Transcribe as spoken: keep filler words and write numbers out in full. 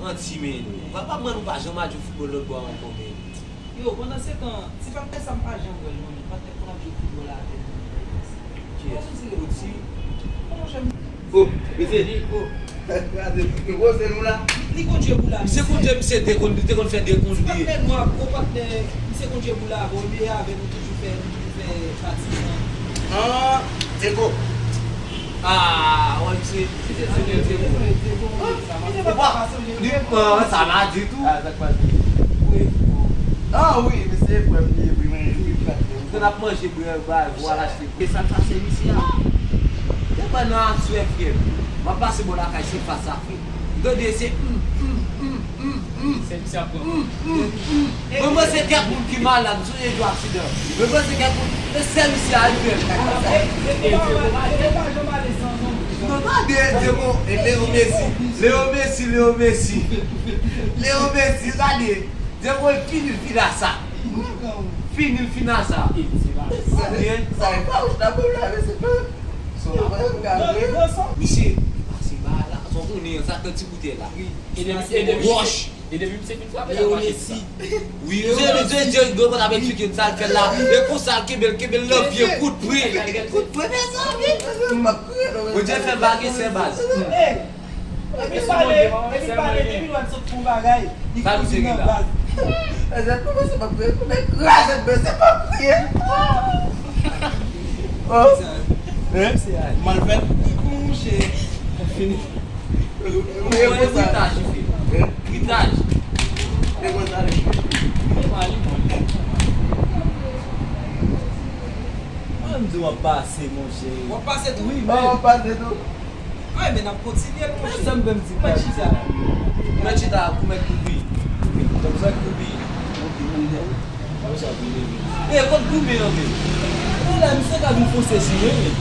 Manti, men. Papa, mwen, nou pa janm al jwe foutbòl lòt bò a ankò, men. Yo, pandan se tan, ti patnè sa m pa janm wè l, non, men patnè pou n ap jwe foutbòl avè l. Kiyès? Oti? Bon, jèm. Oh, mesye. Oh. Gade, gwo se nou la. Li konn jwe boul la, misye. Misye konn jwe, misye te konn, li te konn fè de konn li. Ti patnè nwa, gwo patnè, misye konn jwe boul la avè w, li avè nou toujou fè, nou toujou fè pati. Ah, Diego. Ah, wè, misye, misye, misye, misye, misye. Ou pa, li, ah, sa va di tou. Ah, sa k pase? Wi. Ah, wi, misye, frè m, li, wi, wi, wi, wi. Lè n ap manje, bwè, bay, vwala, achte. E sa k pase, misye a? Depi nan aswè, frè m. M ap pase bò lakay, se fas a, frè m. M tande se, mm, mm, mm, mm, mm. Se misye ap pran. Mm, mm, mm. Mwen, mwen se kèk moun ki malad, m sonje jou aksidan. Mwen, mwen se kèk moun, men se misye a, frè m. Non, tande, Diego, e Leo Messi, Leo Messi, Leo Messi. Leo Messi, tande. Diego, fini, fini a sa. Fini, fini a sa. Sa byen. Sa e pa ou, ta bon la, men se pa. Misye, li pase ba la, sa w konnen, sa k nan ti boutèy la. E depi, e depi, wòch. E depi misye fin frape la, Leo Messi. Wi, misye, misye, misye, misye, mwen t ap eksplike n sa l fè la. E konsa l kenbe l, kenbe l nan pye, kout pwen. Kout pwen, mezanmi. Bondye fè bagay, se baz. Epi pale, epi pale, depi lwa sot pou bagay, li kouri nan baz. Sa misye gen la? Sa kòmanse pa kriye, pou nèg kraze, men se pa kriye. Oh. Hein? Malfèt. Mouche. Fini. Ou e konsa. Gritaj, li fè. Hein? Gritaj. E konsa, li fè. Mwen m di w ap pase, monchè. W ap pase tou? Wi, men. W ap pase tou? Ay, men n ap kontinye l, monchè. Sa m fè m di pase. Mèt chita. Mèt chita, pou mèt koubi. Kòmsa koubi. Ok, mwen. Kòmsa koubi. E, kot goumen an, men? Ou la, misye ka vin fonse sou mwen, men.